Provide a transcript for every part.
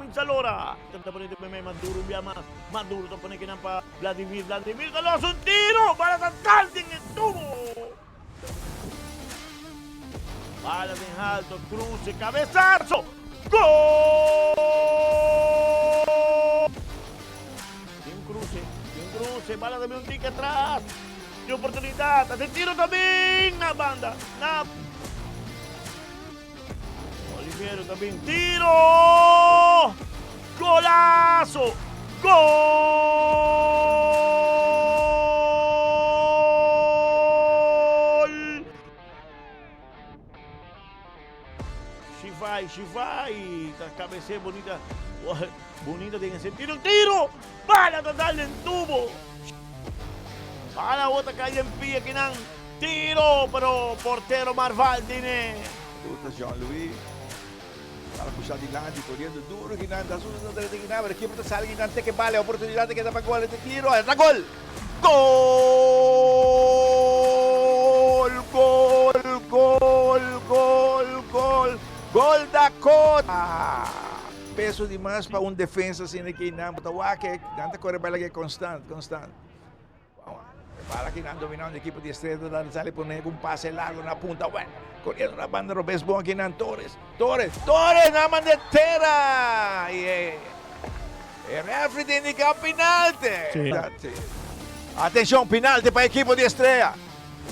Hamza Lora. Ta pone meme Maduro un bia mas. Maduro ta pone kinan pa Vladimir. Vladimir ta los un tiro. Bala ta dal den e tubo. Bala den alto. Cruce. Cabezazo. Gol! Tin un cruce. Tin un cruce. Bala ta bin un tiki atras. Tin oportunidad. Hace tiro ta bin na banda. Na. Olivero ta bin tiro! Golazo! Gol! Shivai, Shivai, ta cabecea bonita, bonita den ese tiro, tiro! Bala ta dal den tubo! Bala awor ta cay den pia kinan. Tiro, pero portero Marval tine. Ruta Jean Louis para pusha dilanti coriendo duro kinan ta susa ta drenta kinan pero keeper ta sali kinan teke bala e oportunidad ta keda pa gol este tiro ta gol! Gol! Gol! Gol! Gol! Gol! Gol Dakota! Peso di mas pa un defensa asina kinan bo ta wak e nan ta core bala ke constant constant. Bala aki nan dominando equipo di Estrella ta sali pone un pase largo na punta bueno corriendo na banda robes bon aki nan Torres Torres Torres nan manda tera y e e referee ta indica penalti sí. Atencion penalti pa equipo di Estrella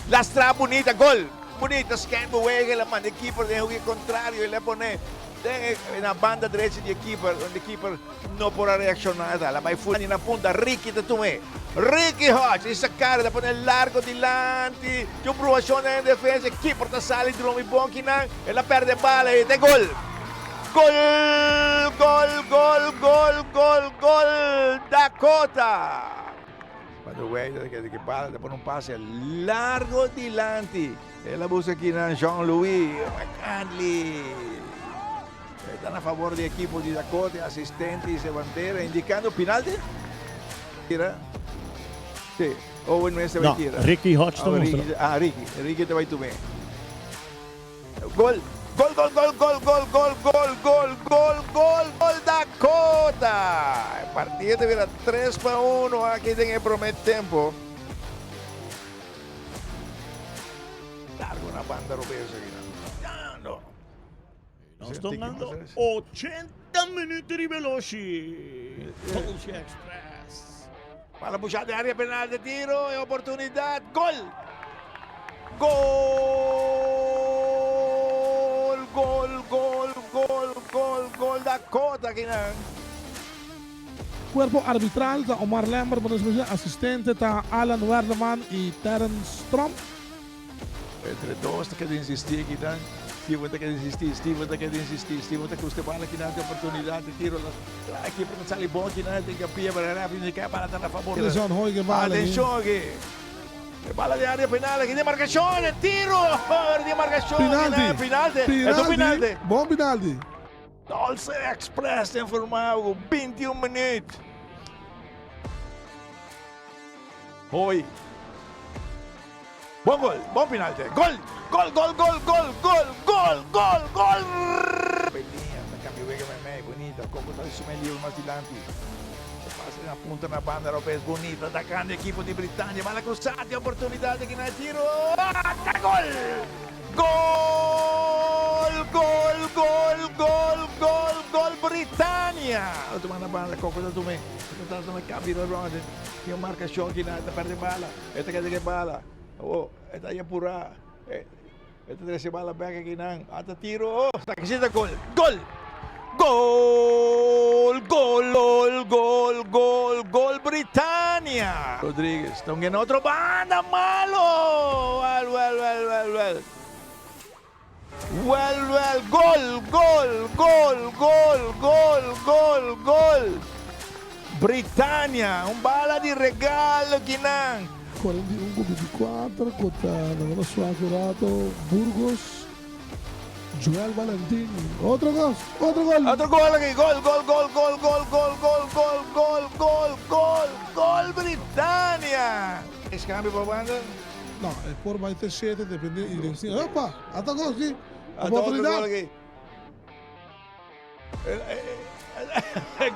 lastra bunita gol bunita scan beweging la manda e keeper den hoek contrario y le pone den na banda derecha di e keeper donde keeper No por a reacciona e ta bay full na punta Ricky ta tum'e Ricky Hodge y saca ta pone largo dilanti cu bruacion den e defensa e keeper ta sali drumi bon kinan el a perde bala y ta gol Gol gol gol gol gol gol Dakota Cuando wey ta keda ki bala ta pone un pase largo dilanti el a busca kinan Jean Louis McCandley. Está na favor di equipo di Dakota, asistente y bandera indicando penalti. Tira. Sí, Owen mester no, tira. Ricky Hodge oh, Ricky, ah, Ricky, Ricky te va tumé. Gol, gol, gol, gol, gol, gol, gol, gol, gol, gol, gol, gol Dakota. El partido te viera 3 pa 1 aquí en el primer tiempo. Largo una banda robesa aquí. No. Nos ta andando 80 minuut riba e loshi. Dolce Express. Bala pusha den area penal de tiro e oportunidad. Gol! Gol! Gol! Gol! Gol! Gol! Gol Dakota kinan. Cuerpo arbitral ta Omar Lambert, asistente ta Alan Werleman y Terence Tromp. Entre dos ta keda insisti akinan, Steven ta keda insisti, Steven ta keda insisti, Steven ta kusta bala akinan tin oportunidat di tiro la la ekipo ta sali bon akinan tin ke pia pero ref indica e bala ta na fabor. Atencion hoy ke bala aki. Atencion aki. E bala den area penal aki demarcacion e tiro demarcacion Penalti. Penalti. Es un penalti. Bon penalti. Dolce Express ta informa ku 21 minuut. Hoy. Bon gol, bon penalti. Gol! Gol, gol, gol, gol, gol, gol, gol, gol! Belinha ta cambia wega mei mei, bonita. Coco ta suma e libre mas dilanti. E pase na punta na banda robes, bonita. Atacando equipo di Britania. Bala cruza, tin oportunidad aki na e tiro. Ata gol! Gol! Gol, gol, gol, gol, gol Britania! Otro banda banda, Coco ta tuma e. Ta tuma e cambio na ronde. Tin un marcacion aki na, ta perde bala. E ta keda ke bala. Oh, e ta apurá. E, e ta trese bala bek aki nan. Ata tiro. Oh, sakisita gol. Gol! Gol! Gol, gol, gol, gol, gol Britania! Rodriguez, ta un otro banda malo! Well, well, well, well, well. Well, well, gol, gol, gol, gol, gol, gol, gol. Britania, un bala di regalo kinan. 41 ku 24 ku ta laga nos suak un rato Burgos Joel Valentin otro gol otro gol. Otro gol aki gol gol gol gol gol gol gol gol gol gol gol gol Britania. Es cambio pa banda. No, e por bai te shete depende y den si. Opa, ata gol aki. Ata otro Oportunidad. gol aki.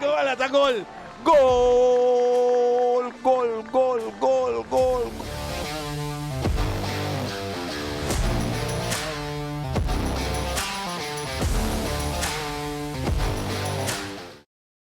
Gol, ata gol. Gol, gol, gol, gol, gol.